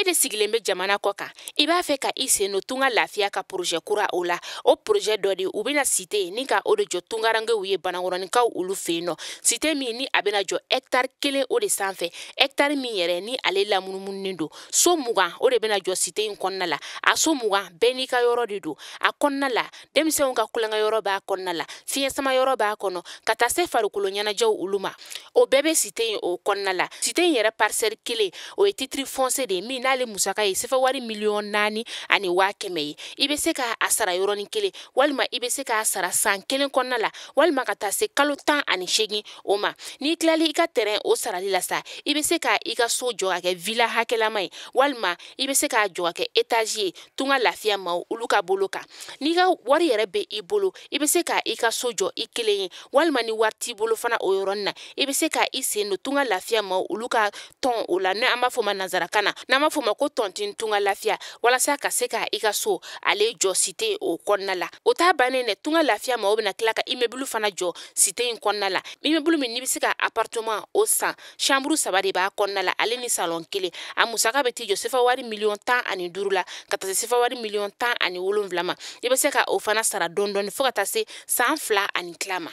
de sigilen bɛ jamana kɔ kan, i b'a fɛ ka i sen don Tunga Lafiya ka projet kura o la. O projet dɔ de u bɛna cité ni ka o de jɔ tungarankew ye Banankɔrɔninkaw olu fɛ yen nɔ. Cité min ni a bɛna jɔ hectare 1 o de sanfɛ, hectare min yɛrɛ ni ale lamunumununen don. So 20 o de bɛna jɔ cité in kɔnɔna la. A so 20 bɛɛ n'i ka yɔrɔ de don. A kɔnɔna la, denmisɛnw ka kulonkɛ yɔrɔ b'a kɔnɔna la, fiɲɛ sama yɔrɔ b'a kɔnɔ, ka taa se farikolo ɲɛnajɛw olu ma. O bɛɛ bɛ cité in o kɔnɔna la. Cité in yɛrɛ parcelle 1 o ye titre foncier de ye min n'ale musaka ye sefa wari 4,1 million ye. I bɛ se k'a sara yɔrɔnin kelen, walima i bɛ se k'a sara san 1 kɔnɔna la, walima ka taa se kalo 18 o ma. N'i tilali i ka terrain o sarali la sa, i bɛ se ka i ka so jɔ ka kɛ villa hakɛlama ye, walima i bɛ se k'a jɔ ka kɛ étage ye Tunga Lafiya maaw olu ka bolo kan. N'i ka wari yɛrɛ bɛ i bolo, i bɛ se ka i ka so jɔ i kelen ye, walima ni wari t'i bolo fana o yɔrɔnin na, i bɛ se ka i sen don Tunga Lafiya maaw olu ka tɔn o la, n'an b'a fɔ o ma nanzarakan na, n'an b'a fɔ o ma ko tontine Tunga Lafiya, walasa ka se ka i ka so ale jɔ cité o kɔnɔna la. O t'a bannen dɛ, Tunga Lafiya maaw bɛna tila ka immeuble fana jɔ cité in kɔnɔna la. Immeuble min n'i bɛ se ka appartement o san, chambre 3 de b'a kɔnɔna la, ale ni salon 1. A musaka bɛ t'i jɔ sefa wari 15 million la, ka taa se sefa wari 17 million ma. I bɛ se ka o fana sara dɔɔni dɔɔni fo ka taa se san 2 ani tila ma.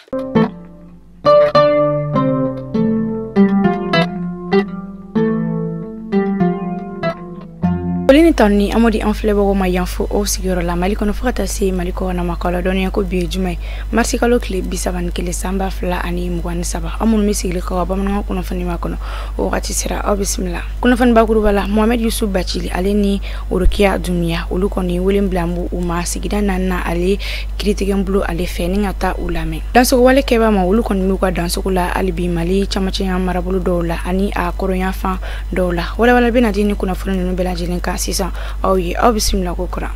Foli ni tanuni an di an filɛbagaw ma yan fo aw sigiyɔrɔ la Mali kɔnɔ fo ka taa se Mali kɔnɔ ma, k'aw ladɔnniya ko bi ye juma ye, marisi kalo tile 31 san 2023. Aw minnu bɛ sigili kɛ ka bamanankan kunnafoni ma kɔnɔ, o wagati sera, aw bisimila. Kunnafoni bakuruba la, Mohamed Yusuf Bacili ale ni Orokiya Dumiya, olu kɔni wele bila b'u u ma sigida naaninan ale kiiritigɛbolo ale fɛ ni ka taa u lamɛn. Dansogo wale kɛba ma, olu kɔni b'u ka dansogo la hali bi Mali camancɛya marabolo dɔw la ani a kɔrɔnyanfan dɔw la. Walawala bɛna di ni kunnafoni ninnu bɛɛ lajɛlen kan sisan aw ye, aw bisimila ko kura.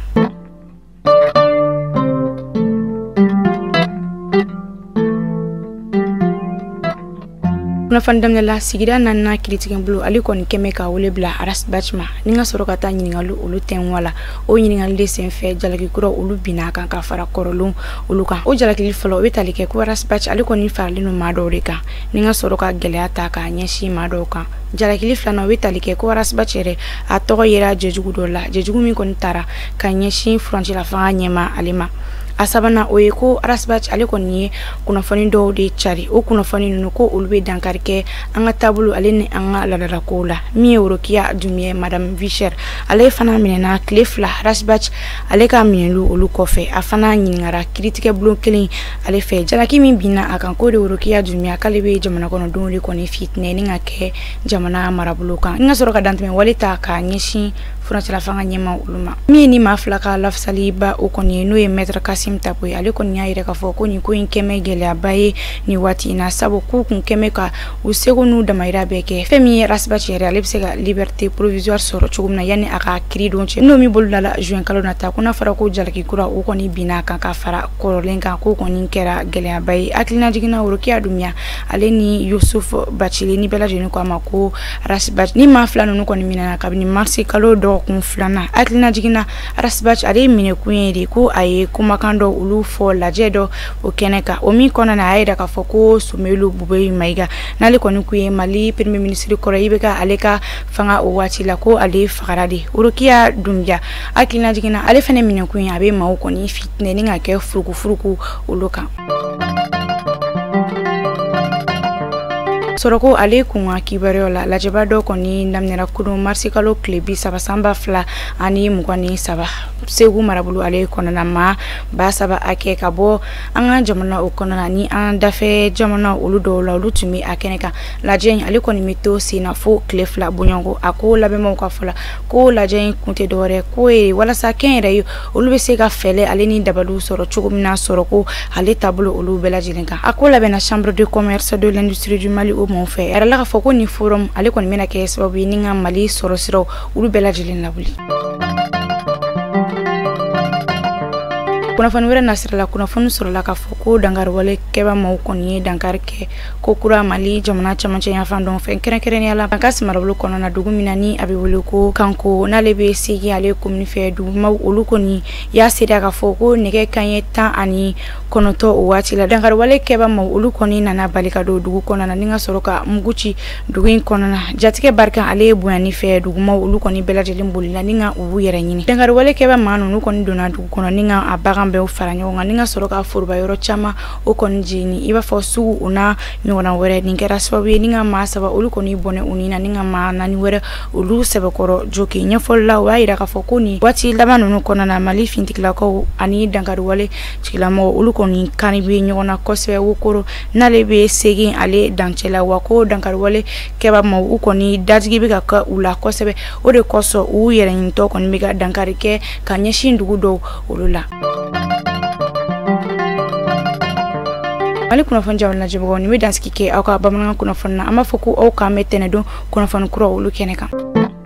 Kunnafoni daminɛ la, sigida naaninan kiiritigɛbolo ale kɔni kɛmɛ ka wele bila Ras Bath ma ni ka sɔrɔ ka taa ɲininkali olu tɛnwa la. O ɲininkali de senfɛ, jalaki kura olu binna kan ka fara kɔrɔlenw olu kan. O jalakili fɔlɔ, o bɛ tali kɛ ko Ras Bath ale kɔni faralen don maa dɔw de kan ni ka sɔrɔ ka gɛlɛya ta k'a ɲɛsin maa dɔw kan. Jalakili filanan, o bɛ tali kɛ ko Ras Bath yɛrɛ a tɔgɔ yera jɛjugu dɔ la, jɛjugu min kɔni taara ka ɲɛsin furancɛla fanga ɲɛma ale ma. A sabanan, o ye ko Ras Bath ale kɔni ye kunnafoni dɔw de cari, o kunnafoni ninnu ko olu bɛ dankari kɛ an ka taabolo ale ni an ka laadalakow la. Min ye Worokiya Dumiya, madame vie chère, ale fana minɛna tile 2 Ras Bath ale ka minɛli olu kɔfɛ. A fana ɲininkara kiiritigɛ bulon kelen ale fɛ. Jalaki min binna a kan, k'o de Worokiya Dumiya k'ale bɛ jamana kɔnɔdenw de kɔni fitinɛ ni ka kɛ jamana marabolo kan, ni ka sɔrɔ ka dantɛmɛ wale ta k'a ɲɛsin furancɛla fanga ɲɛma olu ma. Min ye ni maa fila ka lafasaliba o kɔni ye, n'o ye maître Kasim Tapo ye, ale kɔni y'a yira k'a fɔ ko nin ko in kɛmɛ gɛlɛyaba ye nin waati in na, sabu k'u kun kɛmɛ ka u seko n'u damayira bɛɛ kɛ fɛn min ye Ras Bath yɛrɛ ale bɛ se ka liberté provisoire sɔrɔ cogo min na yanni a ka kiiri don cɛ, n'o min bolo la juin kalo nata. Ko n'a fɔra ko jalaki kura o kɔni binna kan ka fara kɔrɔlen kan, k'o kɔni kɛra gɛlɛyaba ye. Hakilina jiginna, Worokiya Dumiya ale ni Yusuf Bacili ni bɛɛ lajɛlen ko a ma ko Ras Bath, ni maa fila ninnu kɔni minɛna kabini marisi kalo dɔgɔkun filanan. Hakilina jiginna, Ras Bath ale ye minɛkun ye de ko a ye kumakan dɔ olu fɔ lajɛ dɔ o kɛnɛ kan, o min kɔnɔna na a y'a yira k'a fɔ ko Soumeylou Boubèye Maïga, n'ale kɔni kun ye Mali premier ministre kɔrɔ, i bɛ ka ale ka fanga o waati la, ko ale fagara de. Worokiya Dunbiya, hakilina jiginna, ale fɛnɛ minɛkun ye a bɛ maaw kɔni fitinɛ ni ka kɛ furukufuruku olu kan. Sɔrɔko ale kun ka kibaruyaw la, lajɛba dɔ kɔni daminɛra kunun marisi kalo tile 30 san 2023 Segu marabolo ale kɔnɔna. Maa 3000 hakɛ ka bɔ an ka jamana o kɔnɔna ni an dafɛ jamana olu dɔw la, olu tun bɛ a kɛnɛ kan. Lajɛ in ale kɔni bɛ to sen na fo tile 2 bɔɲɔgɔnko. A ko labɛnbaw ka fɔ la ko lajɛ in kun tɛ dɔwɛrɛ ko ye walasa kɛnyɛrɛ ye olu bɛ se ka fɛɛrɛ ale ni dabaliw sɔrɔ cogo min na sɔrɔko ale taabolo olu bɛɛ lajɛlen kan. A ko labɛnna Chambre de commerce de l'industrie du Mali o maaw fɛ. A yɛrɛ la k'a fɔ ko nin forum ale kɔni bɛna kɛ sababu ye ni ka Mali sɔrɔ siraw olu bɛɛ lajɛlen lawuli. Kunnafoni wɛrɛ nasira la, kunnafoni sɔrɔla k'a fɔ ko dankariwale kɛba maaw kɔni ye dankari kɛ ko kura Mali jamana camancɛ yanfan dɔ fɛ, kɛrɛnkɛrɛnnenya la Bankasi marabolo kɔnɔna na, dugu min na ni a bɛ wele ko Kanko, n'ale bɛ Segi ale komini fɛ. Dugumaw olu kɔni y'a seereya k'a fɔ ko nɛgɛ kanɲɛ 19 o waati la, dankariwale kɛba maaw olu kɔni nana bali ka don dugu kɔnɔna na ni ka sɔrɔ ka mugu ci dugu in kɔnɔna na. Jatigɛ barika ale ye bonyani fɛ, dugumaw olu kɔni bɛɛ lajɛlen bolila ni ka u yɛrɛ ɲini. Dankariwale kɛba maa ninnu kɔni donna dugu kɔnɔ ni ka a bagan bɛɛ fara ɲɔgɔn kan ni ka sɔrɔ ka foroba yɔrɔ caman o kɔni jeni, i b'a fɔ sugu o n'a ɲɔgɔnna wɛrɛ. Nin kɛra sababu ye ni ka maa 3 olu kɔni bɔnɛ u ni na, ni ka maa 4 wɛrɛ olu sɛbɛkɔrɔ joki. Ɲɛfɔli la, o b'a yira k'a fɔ ko nin waati laban ninnu kɔnɔna na, Mali fintigilakaw ani dankariwale tigilamɔgɔw olu kɔni kan bɛ ɲɔgɔn na kosɛbɛ Wokoro n'ale bɛ Segin ale dancɛ la, wa ko dankariwale kɛba maaw u kɔni datigi bɛ ka kɛ u la kosɛbɛ. O de kosɔn u yɛrɛ ɲinitɔ kɔni bɛ ka dankari kɛ ka ɲɛsin dugu dɔw olu la. Mali kunnafoni jabala lajɛbagaw, nin bɛ dansigi kɛ aw ka bamanankan kunnafoni na. An b'a fɔ ko aw k'an bɛ tɛnɛdon kunnafoni kuraw olu kɛnɛ kan.